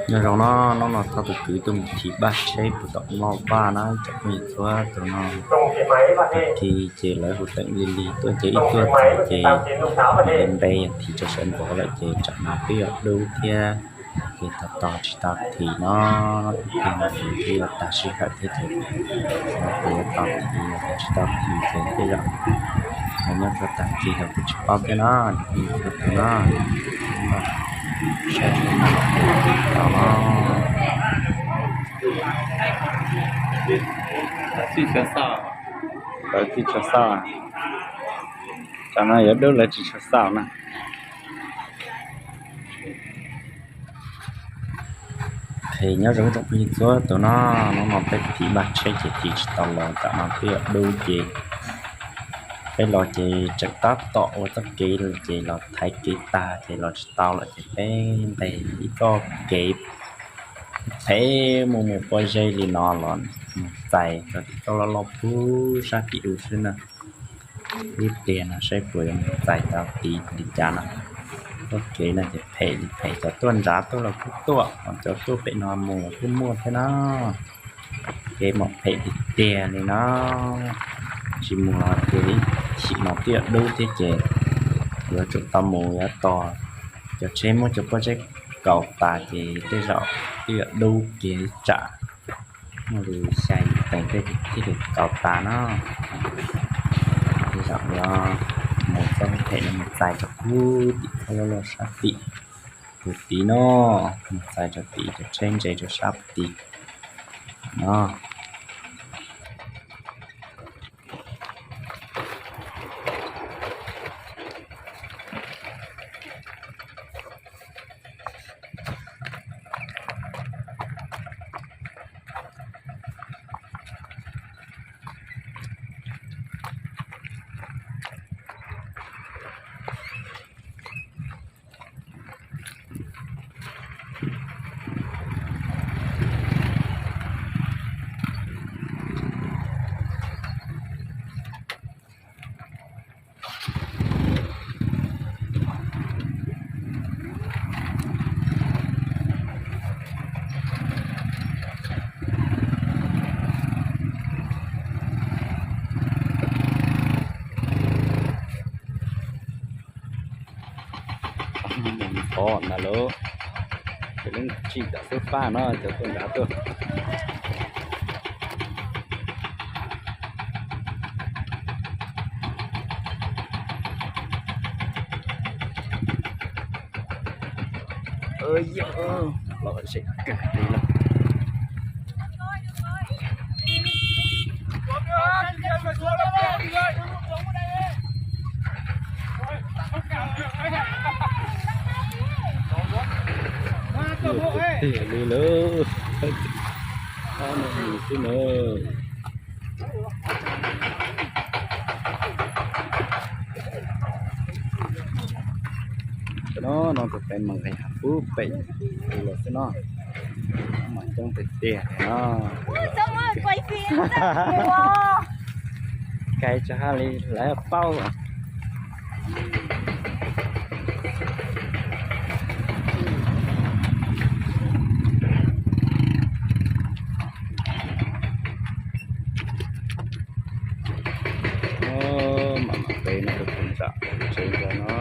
Nyob zoo no, hnub no txog tus kwv tuaj mus thim npaj tsheb puag tom Moj Vaj na, tsoom phooj ywg txhua tus no. Tag kis ces lawv hu teem li li tuaj ces ib tuaj txog ces npe npe thim rau sawv ntxov lawm ces tsam no twb yuav dub thiab, ces tos tos tsis tau thim no, tus twg no ces twb yuav tag sij hawm thiab ces no ces yuav tau thim los tsis tau thim ces tej zaum nyob rau tag kis los kuj tsis paub thiab no, tsoom phooj ywg txhua tus no. Saib no, txij tshua xauj, txij tshua xauj, tsam no yuav dub lawv tsis tshua xauj na. Nyob zoo tsoom phooj ywg txhua tus no, hnub no peb thim npaj tsheb ces thim tsis tau los, tsam no twb yuav dub ces peb los ces tseem tab tom ua txoj kev ces los thaiv kev tag ces los tsis tau lawm ces peb ntes ib txoj kev phem mus mus pob zeb li no los mus txais cov tim toj loj loj puag sab tim ub xwb na. Ib pliag no saib puas yuav mus txais tau tid li cas no. Txoj kev no ces phem li phem, cov tuaj nrad tuaj los kuj tuaj, cov tuaj pem no mus los kuj muaj thiab na. Kev mas phem tiag tiag li no. Tsis mus los ces ib chim no twb yuav dub thiab ces yuav tsum tau mus yuav tos cov tsheb muab cov pob zeb kaus tas ces tej zaum twb yuav dub kiag tsam muaj li xya yim teev tej thiaj li kaus tas no. Tej zaum yuav mus txoj phem no mus txais rau puag tim toj loj loj sab tim puag tid no, mus txais rau tim cov tsheb ntse rau sab puag tid no. Mus ntxov na lauj, ces lub tsheb tom xub faj no cov tuaj nrad tuaj. Yog los zem kawg li lauj. Tiag li lawm, no xwb na. Cov no no tus pem mas nqis hav pub pem los xwb no, mas coob tiag tiag no. Kais tsis haj li lawv paub. Mam mam pe no rau puag nram tsev ntawd no.